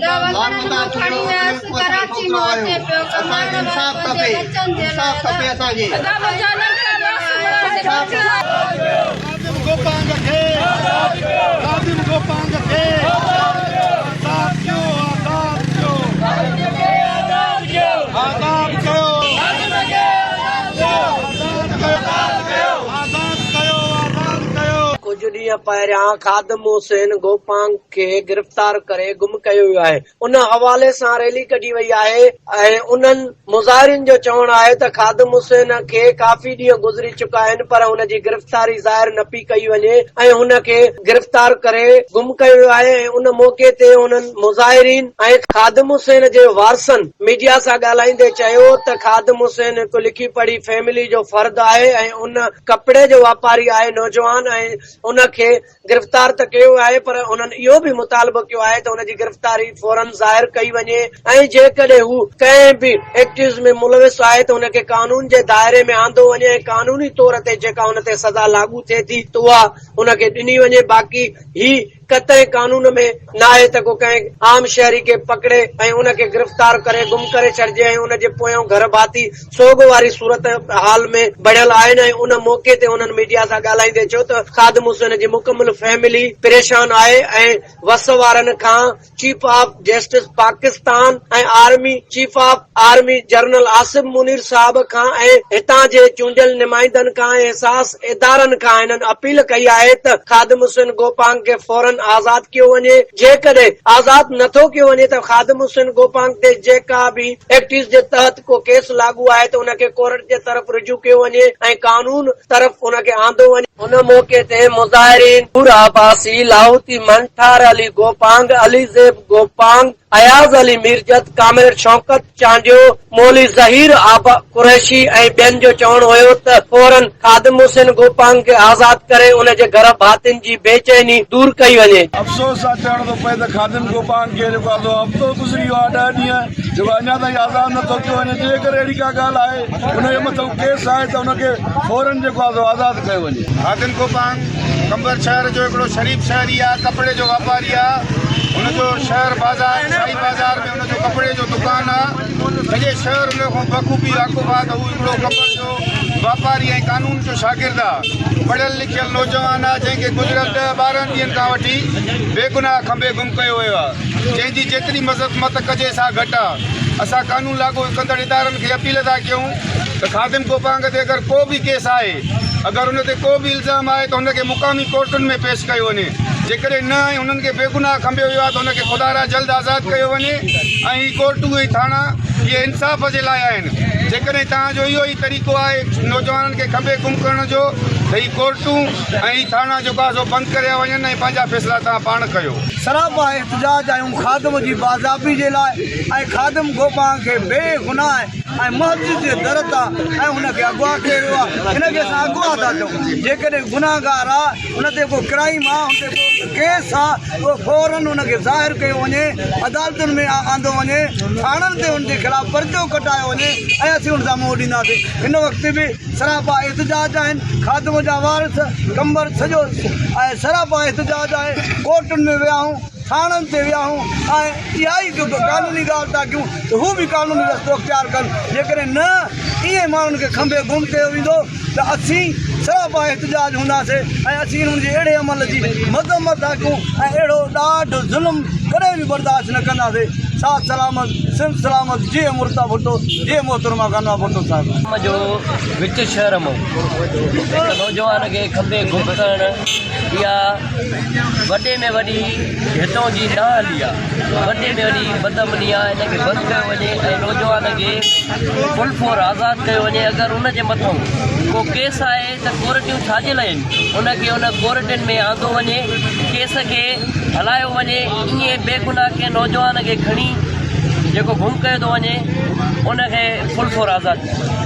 ادا وطن لاپتا مان ٿي کڻي ويو ويس بلڪل اسان جو ڪراچي ڇوڪرو مان آيو اچي پيو اسان ڪمائڻ کي وارو انصاف پنهنجي کپي ٻچن جي لاء انصاف ادا کپي اسان کي ادا منهنجا ننڍڙا معصوم ٻچڙا. خادم گوپانگ کي آزاد ڪيو خادم گوپانگ کي آزاد ڪيو آزاد ڪيو آزاد ڪيو آزاد ڪيو آزاد ڪيو آزاد ڪيو. ڪجهه ڏينهن پهريان خادم حسين گوپانگ کي گرفتار ڪري گم ڪيو ويو آهي. ان حوالي سان ريلي ڪڍي وئي آهي ۽ انهن مظاهرين جو چوڻ آهي ته خادم حسين کي ڪافي ڏينهن گذري چڪا آهن پر هن جي گرفتاري ظاهر نه پئي ڪئي وڃي ۽ هن کي گرفتار ڪري گم ڪيو ويو آهي ۽ ان موقعي تي انهن مظاهرين ۽ خادم حسين جي وارثن ميڊيا سان ڳالهائيندي چيو ته خادم حسين هڪ لکي پڙهي فيملي جو فرد آهي ۽ ان ڪپڙي جو واپاري آهي نوجوان ۽ ان کي گرفتار ته ڪيو آهي پر انهن اهو به مطالبو ڪيو آهي ته ان جي گرفتاري فورن ظاهر ڪئي وڃي ۽ جيڪڏهن هو ڪنهن به ايڪٽيوز ۾ ملوث آهي ته ان کي قانون جي دائري ۾ آندو وڃي ۽ قانوني طور تي جيڪا ان تي سزا لاڳو ٿئي ٿي ته اها ان کي ڏني وڃي باقي هي قطعي قانون ۾ ناهي ته ڪو ڪنهن عام شهري کي پڪڙي ۽ ان کي گرفتار ڪري گم ڪري ڇڏجي ۽ ان جي پويان گهر ڀاتي سوڳ واري صورتحال ۾ بڻيل آهن ۽ ان موقعي تي انهن ميڊيا سان ڳالهائيندي چيو ته خادم حسين جي مڪمل فيملي پريشان آهي ۽ وس وارن کان chief of justice Pakistan ۽ army chief of army general Asim Munir صاحب کان ۽ هتان جي چونڊيل نمائندن کان ۽ حساس ادارن کان هنن اپيل ڪئي آهي ته خادم حسين گوپانگ کي فورن آزاد ڪيو وڃي جيڪڏهن آزاد نٿو ڪيو وڃي ته خادم حسين گوپانگ تي جيڪا به ايڪٽيز جي تحت ڪو ڪيس لاڳو آهي ته ان کي ڪورٽ جي طرف رجوع ڪيو وڃي ۽ قانون طرف ان کي آندو وڃي. ان موقعي تي مظاهرين نور عباسي، لاهوتي منٺار علي گوپانگ، علي زيب گوپانگ، اياز علي ميرجت، ڪامريڊ شوڪت چانڊيو، مولوي ظهير قريشي ۽ ٻين جو چوڻ هيو ته فورن خادم حسين گوپانگ کي آزاد ڪري ان جي گهر ڀاتين جي بيچيني دور ڪئي وڃي. افسوس سان چوڻ ٿو پئي ته خادم گوپانگ کي جيڪو آهي سو هفتو گذري ويو آهي ڏهه ڏينهن جيڪو اڃا تائين آزاد نٿو ڪيو وڃي جيڪر اهڙي ڪا ڳالهه آهي ان جي مٿان ڪيس آهي ته ان کي فورن جيڪو آهي سو آزاد ڪيو وڃي. خادم گوپانگ قمبر شهر جو هڪڙو شريف شهري آهي ڪپڙي جو واپاري آهي هن جو شهر بازار شاهي بازار ۾ هن جو ڪپڙي جو دڪان آهي سڄي شهر ان کان بخوبي واقف آهي ته هو هڪڙو قمبر جو واپاري ۽ قانون جو شاگرد آهي پڙهيل لکيل نوجوان آهي جنهن کي گذريل ڏهه 12 ڏينهن کان وٺي بيگناهه کنڀي گم ڪيو ويو آهي جنهن جي جيتري مذمت ڪجي سا گهٽ آ. اسان قانون لاڳو ڪندڙ ادارن کي اپيل ٿا ڪيون ته خادم گوپانگ تي اگر ڪو به ڪيس آهي اگر ان تي ڪو به الزام آهي ته هن کي مقامي ڪورٽن ۾ پيش ڪيو وڃي جيڪڏهن نه ۽ هنن کي بيگناهه کنڀيو ويو آهي ته هن کي خدارا جلد آزاد ڪيو وڃي ۽ هي ڪورٽون ۽ ٿاڻا اهي انصاف جي لاء آهن جيڪڏهن توهان جو اهو ئي طريقو آهي نوجوانن کي کنڀي گم ڪرڻ جو ته هي ڪورٽون ۽ هي ٿاڻا جيڪو آهي سو بند ڪريا وڃن ۽ پنهنجا فيصلا توهان پاڻ ڪيو. سراپا احتجاج آهيون خادم جي بازيابي جي لاء ۽ خادم گوپانگ کي بي گناهه ۽ مسجد جي در تان ۽ هن کي اغوا ڪيو ويو آهي هن کي اسان اغوا ٿا چئون جيڪڏهن گناهگار آهي ان تي ڪو ڪرائيم آهي ان تي ڪو ڪيس آهي اهو فورن ان کي ظاهر ڪيو وڃي عدالتن ۾ آندو وڃي ٿاڻن تي ان جي خلاف پرچو ڪٽايو وڃي ۽ اسين ان سان منهن ڏينداسين هن وقت به سراپا احتجاج آهن، خادم جا وارث، قمبر سڄو ۽ سراپا احتجاج آهي، ڪورٽن ۾ ويا آهيون، ٿاڻن تي ويا آهيون ۽ اها ئي قانوني ڳالهه ٿا ڪيون ته هو به قانوني رستو اختيار ڪن، جيڪڏهن نه ائين ماڻهن کي کنڀي گم ڪيو ويندو ته اسين سراپا احتجاج هونداسين ۽ اسين انهن جي اهڙي عمل جي مذمت ٿا ڪيون ۽ اهڙو ڏاڍ ظلم ڪڏهن به برداشت نه ڪنداسين. ساٿ سلامت، سنڌ سلامت، جيئي مرتضيٰ ڀٽو، جيئي محترمه غنويٰ ڀٽو صاحبه. ڪم جو وچ شهر مان هڪ نوجوان کي کنڀي گم ڪرڻ اها وڏي ۾ وڏي هتون جي نااهلي آ وڏي ۾ وڏي بدامني آ ان کي بند ڪيو وڃي ۽ نوجوان کي فل فور آزاد ڪيو وڃي اگر ان جي مٿان ڪو ڪيس آهي ته ڪورٽيون ڇا جي لاء آهن ان کي ان ڪورٽن ۾ آندو وڃي ڪيس کي هلايو وڃي ائين بيگناهه ڪنهن نوجوان کي کڻي جيڪو گم ڪيو ٿو وڃي ان کي فل فور آزاد ڪيو وڃي.